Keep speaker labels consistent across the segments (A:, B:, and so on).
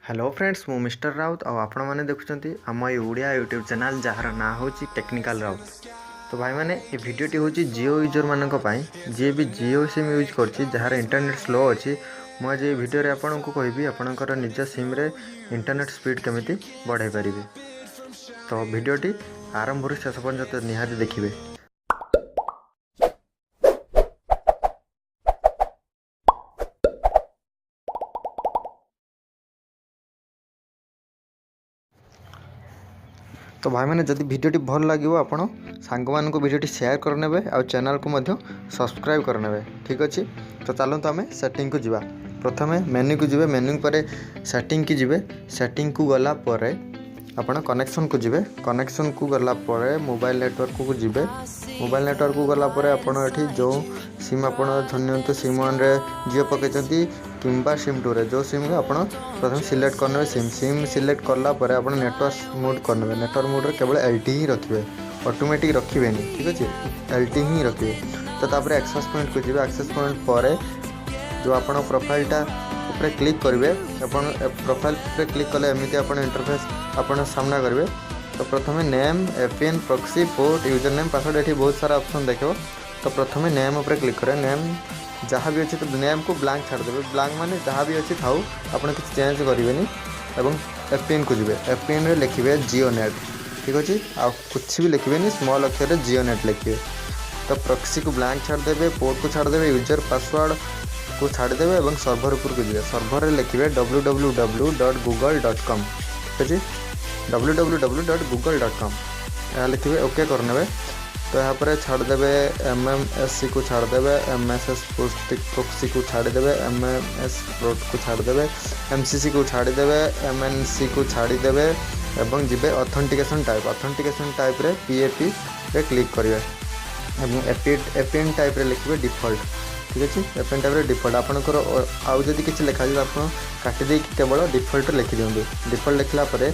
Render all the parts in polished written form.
A: Hello friends, ମୁଁ mister Raut ଆଉ ଆପଣମାନେ ଦେଖୁଛନ୍ତି ଆମ ଏଇ ଓଡ଼ିଆ ୟୁଟ୍ୟୁବ୍ ଚ୍ୟାନେଲ୍, ଯାହାର ନାଁ ହେଉଛି ଟେକ୍ନିକାଲ୍ ରାଉତ। ତ ଭାଇମାନେ, ଏ ଭିଡ଼ିଓଟି ହେଉଛି ଜିଓ ୟୁଜର୍ମାନଙ୍କ ପାଇଁ। ଯିଏ ବି ଜିଓ ସିମ୍ ୟୁଜ୍ କରୁଛି, ଯାହାର ଇଣ୍ଟରନେଟ୍ ସ୍ଲୋ ଅଛି, ମୁଁ ଆଜି ଏ ଭିଡ଼ିଓରେ ଆପଣଙ୍କୁ କହିବି ଆପଣଙ୍କର ନିଜ ସିମ୍ରେ ଇଣ୍ଟରନେଟ୍ ସ୍ପିଡ଼୍ କେମିତି ବଢ଼ାଇ ପାରିବେ। ତ ଭିଡ଼ିଓଟି ଆରମ୍ଭରୁ ଶେଷ ପର୍ଯ୍ୟନ୍ତ ନିହାତି ଦେଖିବେ। ତ ଭାଇମାନେ, ଯଦି ଭିଡ଼ିଓଟି ଭଲ ଲାଗିବ, ଆପଣ ସାଙ୍ଗମାନଙ୍କୁ ଭିଡ଼ିଓଟି ସେୟାର କରିନେବେ ଆଉ ଚ୍ୟାନେଲକୁ ମଧ୍ୟ ସବସ୍କ୍ରାଇବ୍ କରିନେବେ। ଠିକ୍ ଅଛି, ତ ଚାଲନ୍ତୁ ଆମେ ସେଟିଂକୁ ଯିବା। ପ୍ରଥମେ ମେନ୍ୟୁକୁ ଯିବେ, ମେନ୍ୟୁ ପରେ ସେଟିଂକି ଯିବେ। ସେଟିଂକୁ ଗଲା ପରେ ଆପଣ କନେକ୍ସନ୍କୁ ଯିବେ। କନେକ୍ସନ୍କୁ ଗଲା ପରେ ମୋବାଇଲ୍ ନେଟୱାର୍କକୁ ଯିବେ। ମୋବାଇଲ୍ ନେଟୱାର୍କକୁ ଗଲା ପରେ ଆପଣ ଏଠି ଯେଉଁ ସିମ୍, ଆପଣ ଧରି ନିଅନ୍ତୁ ସିମ୍ 1ରେ ଜିଓ ପକାଇଛନ୍ତି କିମ୍ବା ସିମ୍ 2ରେ, ଯେଉଁ ସିମ୍ ଆପଣ ପ୍ରଥମେ ସିଲେକ୍ଟ କରିନେବେ। ସିମ୍ ସିଲେକ୍ଟ କଲା ପରେ ଆପଣ ନେଟୱାର୍କ ମୋଡ଼୍ କରିନେବେ। ନେଟୱାର୍କ ମୋଡ଼୍ରେ କେବଳ LTE ହିଁ ରଖିବେ, ଅଟୋମେଟିକ୍ ରଖିବେନି। ଠିକ୍ ଅଛି, LTE ହିଁ ରଖିବେ। ତ ତାପରେ ଆକ୍ସେସ୍ ପଏଣ୍ଟକୁ ଯିବେ। ଆକ୍ସେସ୍ ପଏଣ୍ଟ ପରେ ଯେଉଁ ଆପଣ ପ୍ରୋଫାଇଲ୍ଟା ଉପରେ କ୍ଲିକ୍ କରିବେ, ଆପଣ ପ୍ରୋଫାଇଲ୍ ଉପରେ କ୍ଲିକ୍ କଲେ ଏମିତି ଆପଣ ଇଣ୍ଟରଫେସ୍ ଆପଣ ସାମ୍ନା କରିବେ। ତ ପ୍ରଥମେ name, APN, proxy, port, user name, password, ଏଠି ବହୁତ ସାରା ଅପସନ୍ ଦେଖିବ। ତ ପ୍ରଥମେ ନେମ୍ ଉପରେ କ୍ଲିକ୍ କରିବେ। ନେମ୍ ଯାହା ବି ଅଛି, ତ ନେମ୍କୁ ବ୍ଲାଙ୍କ ଛାଡ଼ିଦେବେ। ବ୍ଲାଙ୍କ ମାନେ ଯାହା ବି ଅଛି ଥାଉ, ଆପଣ କିଛି ଚେଞ୍ଜ କରିବେନି। ଏବଂ ଏପିଏନ୍କୁ ଯିବେ। ଏପିଏନ୍ରେ ଲେଖିବେ ଜିଓ ନେଟ୍। ଠିକ୍ ଅଛି, ଆଉ କିଛି ବି ଲେଖିବେନି, ସ୍ମଲ୍ ଅକ୍ଷରରେ ଜିଓ ନେଟ୍ ଲେଖିବେ। ତ ପ୍ରକ୍ସିକୁ ବ୍ଲାଙ୍କ ଛାଡ଼ିଦେବେ, ପୋର୍ଟକୁ ଛାଡ଼ିଦେବେ, ୟୁଜର୍ ପାସୱାର୍ଡ଼କୁ ଛାଡ଼ିଦେବେ ଏବଂ ସର୍ଭର ଉପରକୁ ଯିବେ। ସର୍ଭରରେ ଲେଖିବେ www.google.com। ଠିକ୍ ଅଛି, www.google.com ଏହା ଲେଖିବେ, ଓକେ କରିନେବେ। ତ ଏହାପରେ ଛାଡ଼ିଦେବେ, ଏମ୍ଏମ୍ଏସ୍ସିକୁ ଛାଡ଼ିଦେବେ, ଏମ୍ଏସ୍ଏସ୍ ପ୍ରୋକ୍ସିକୁ ଛାଡ଼ିଦେବେ, ଏମ୍ଏମ୍ଏସ୍ ପୋର୍ଟକୁ ଛାଡ଼ିଦେବେ, ଏମ୍ସିସିକୁ ଛାଡ଼ିଦେବେ, ଏମ୍ଏନ୍ସିକୁ ଛାଡ଼ିଦେବେ ଏବଂ ଯିବେ ଅଥେଣ୍ଟିକେସନ୍ ଟାଇପ୍। ଅଥେଣ୍ଟିକେସନ୍ ଟାଇପ୍ରେ ପିଏପିରେ କ୍ଲିକ୍ କରିବେ ଏବଂ ଏପିଏନ୍ ଟାଇପ୍ରେ ଲେଖିବେ ଡିଫଲ୍ଟ। ଠିକ୍ ଅଛି, ଏପିଏନ୍ ଟାଇପ୍ରେ ଡିଫଲ୍ଟ। ଆପଣଙ୍କର ଆଉ ଯଦି କିଛି ଲେଖାଯିବ, ଆପଣ କାଟିଦେଇକି କେବଳ ଡିଫଲ୍ଟ ଲେଖିଦିଅନ୍ତୁ। ଡିଫଲ୍ଟ ଲେଖିଲା ପରେ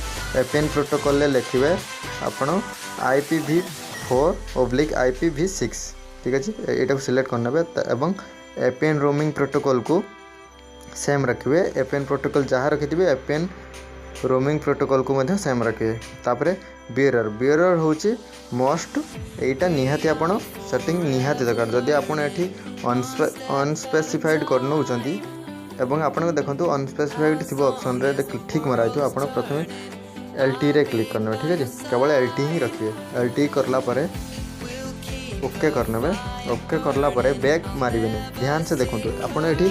A: ଏପିଏନ୍ ପ୍ରୋଟୋକଲ୍ରେ ଲେଖିବେ ଆପଣ IPv4/IPv6। ଠିକ୍ ଅଛି, ଏଇଟାକୁ ସିଲେକ୍ଟ କରିନେବେ ଏବଂ ଏପିଏନ୍ ରୋମିଂ ପ୍ରୋଟୋକଲ୍କୁ ସେମ୍ ରଖିବେ। ଏପିଏନ୍ ପ୍ରୋଟୋକଲ୍ ଯାହା ରଖିଥିବେ, ଏପିଏନ୍ ରୋମିଂ ପ୍ରୋଟୋକଲ୍କୁ ମଧ୍ୟ ସେମ୍ ରଖିବେ। ତାପରେ ବିୟରର୍। ବିୟରର୍ ହେଉଛି ମଷ୍ଟ, ଏଇଟା ନିହାତି ଆପଣ ସେଟିଂ ନିହାତି ଦରକାର। ଯଦି ଆପଣ ଏଠି ଅନସ୍ପେସିଫାଇଡ଼୍ କରିନେଉଛନ୍ତି ଏବଂ ଆପଣଙ୍କୁ ଦେଖନ୍ତୁ ଅନସ୍ପେସିଫାଇଡ଼୍ ଥିବ ଅପସନ୍ରେ ଠିକ୍ ମରା ହେଇଥିବ, ଆପଣ ପ୍ରଥମେ ଏଲ୍ଟିରେ କ୍ଲିକ୍ କରିନେବେ। ଠିକ୍ ଅଛି, କେବଳ ଏଲ୍ଟିଇ ହିଁ ରଖିବେ। ଏଲ୍ଟିଇ କଲା ପରେ ଓକେ କରିନେବେ। ଓକେ କଲା ପରେ ବ୍ୟାକ୍ ମାରିବେନି। ଧ୍ୟାନ ସେ ଦେଖନ୍ତୁ, ଆପଣ ଏଠି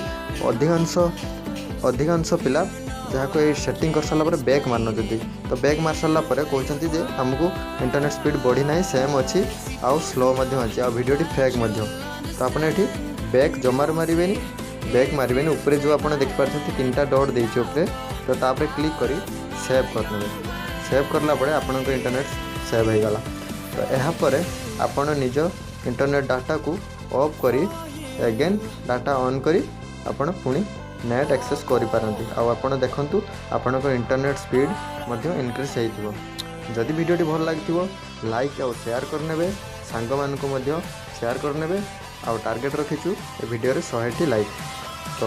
A: ଅଧିକାଂଶ ପିଲା ଯାହାକୁ ଏଇ ସେଟିଂ କରିସାରିଲା ପରେ ବ୍ୟାକ୍ ମାରିନେଉଛନ୍ତି। ତ ବ୍ୟାକ୍ ମାରି ସାରିଲା ପରେ କହୁଛନ୍ତି ଯେ ଆମକୁ ଇଣ୍ଟରନେଟ୍ ସ୍ପିଡ଼୍ ବଢ଼ି ନାହିଁ, ସେମ୍ ଅଛି ଆଉ ସ୍ଲୋ ମଧ୍ୟ ଅଛି ଆଉ ଭିଡ଼ିଓଟି ଫେକ୍ ମଧ୍ୟ। ତ ଆପଣ ଏଠି ବ୍ୟାକ୍ ଜମାରୁ ମାରିବେନି, ବ୍ୟାକ୍ ମାରିବେନି। ଉପରେ ଯେଉଁ ଆପଣ ଦେଖିପାରୁଛନ୍ତି ତିନିଟା ଡଟ୍ ଦେଇଛି ଉପରେ, ତ ତାପରେ କ୍ଲିକ୍ କରି ସେଭ୍ କରିନେବେ। ସେଭ୍ କଲା ପରେ ଆପଣଙ୍କ ଇଣ୍ଟରନେଟ୍ ସେଭ୍ ହେଇଗଲା। ତ ଏହାପରେ ଆପଣ ନିଜ ଇଣ୍ଟରନେଟ୍ ଡାଟାକୁ ଅଫ୍ କରି ଏଗେନ୍ ଡାଟା ଅନ୍ କରି ଆପଣ ପୁଣି ନେଟ୍ ଆକ୍ସେସ୍ କରିପାରନ୍ତି। ଆଉ ଆପଣ ଦେଖନ୍ତୁ, ଆପଣଙ୍କ ଇଣ୍ଟରନେଟ୍ ସ୍ପିଡ଼୍ ମଧ୍ୟ ଇନକ୍ରିଜ୍ ହେଇଥିବ। ଯଦି ଭିଡ଼ିଓଟି ଭଲ ଲାଗିଥିବ, ଲାଇକ୍ ଆଉ ସେୟାର କରିନେବେ, ସାଙ୍ଗମାନଙ୍କୁ ମଧ୍ୟ ସେୟାର କରିନେବେ। ଆଉ ଟାର୍ଗେଟ୍ ରଖିଛୁ ଏ ଭିଡ଼ିଓରେ 100ଟି ଲାଇକ୍। ତ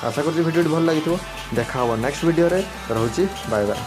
A: ଆଶା କରୁଛି ଭିଡ଼ିଓଟି ଭଲ ଲାଗିଥିବ। ଦେଖା ହେବ ନେକ୍ସଟ ଭିଡ଼ିଓରେ। ରହୁଛି, ବାଏ ବାଏ।